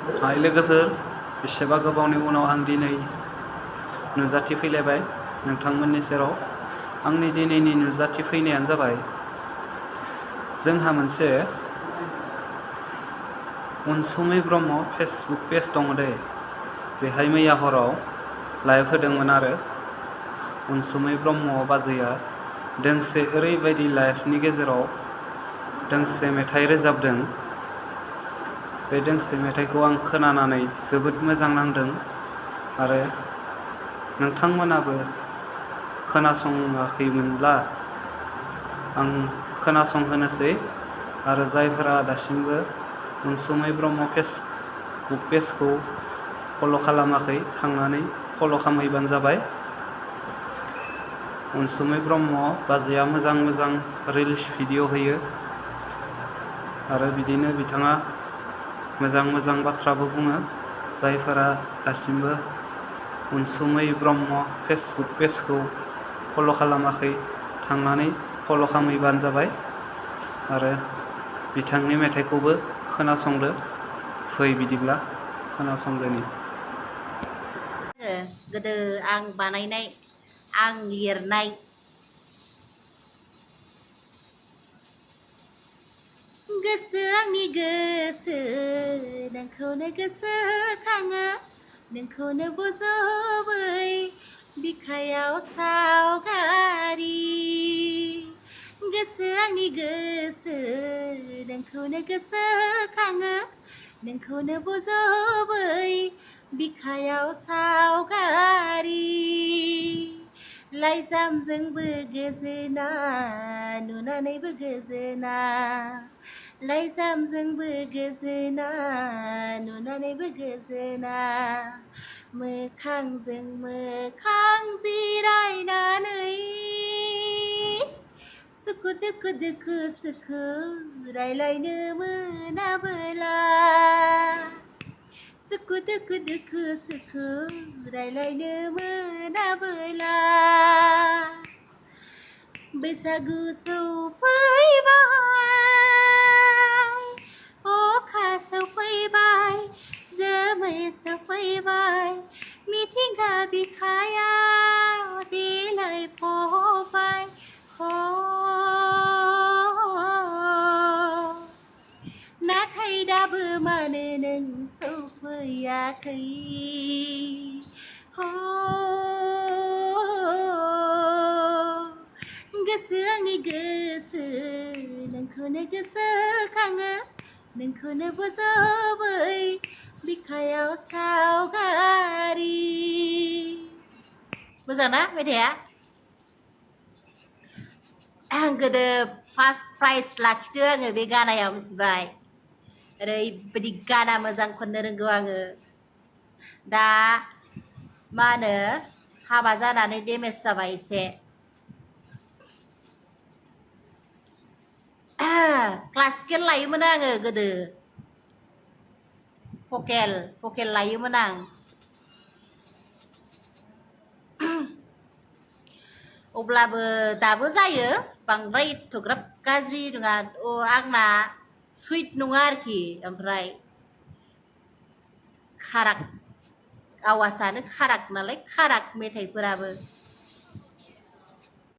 हाय लोगोफोर, बेसेबा गोबावनि उनाव आं दिनै नुजाथिफैलायबाय नोंथांमोननि सेराव। आंनि दिनैनि नुजाथिफैनायानो जाबाय जोंहा मोनसे अनसुमै ब्रह्म फेसबुक पेज दङ दे। बेहाय मैया हराव लाइभ होदोंमोन आरो अनसुमै ब्रह्म बाजैया दोंसे ओरैबायदि लाइभनि गेजेराव दोंसे मेथाइ रोजाबदों। बे दोंसे मेथाइखौ आं खोनानानै जोबोद मोजां नांदों आरो नोंथांमोनाबो खोनासङाखैमोनब्ला आं खोनासंहोनोसै। आरो जायफोरा दासिमबो अनसुमै ब्रह्म फेसबुक पेजखौ फल' खालामाखै, थांनानै फल' खालामहैबानो जाबाय। अनसुमै ब्रह्म बाजैया मोजां मोजां रिल्स भिडिअ होयो आरो बिदिनो बिथाङा मोजां मोजां बाथ्राबो बुङो। जायफोरा दासिमबो अनसुमै ब्रह्म फेसबुक पेजखौ फल' खालामाखै, थांनानै फल' खालामहैबानो जाबाय आरो बिथांनि मेथाइखौबो खोनासंदो। फै बिदिब्ला खोनासंदोनि। गोदो आं बानायनाय, आं लिरनाय गोसो आंनि गोसो नोंखौनो गोसोखाङो, नोंखौनो बोजबै बिखायाव सावगारि। गोसो आंनि गोसो नोंखौनो गोसोखाङो, नोंखौनो बोजबै बिखायाव सावगारि। लाइजामजोंबो गोजोना, नुनानैबो गोजोना, लाइजामजोंबो गोजोना, नुनानैबो गोजोना। मोखांजों मोखां जिरायनानै सुखु दुखु दुखु सुखु रायलायनो मोनाबोला, सुखु दुखु दुखु सुखु रायलायनो मोनाबोला। बैसागु सौफैबाय, अखा सौफैबाय, जोमै सौफैबाय, मिथिंगा बिखायाव देलायफबाय। नाथाय दाबो मानो नों सौफैयाखै? गोसो आंनि गोसो नोंखौनो गोसोखाङो, नोंखौनो बोजबै बिखायाव सावगारि। मोजां ना मेथाइया? गोदो फार्स्ट प्राइज लाखिदों आङो बे गानायाव, मिथिबाय? ओरैबायदि गाना मोजां खननो रोंगौ आङो। दा मा होनो, हाबा जानानै डेमेज जाबाय एसे। क्लासिकेल लायोमोन आङो गोदो, भकेल लायोमोन आं। अब्लाबो दाबो जायो, बांद्राय एथ'ग्राब गाज्रि नङा। आंना सुइट नङा आरोखि, ओमफ्राय खाराक आवाजानो खाराक नालाय, खाराक मेथाइफोराबो।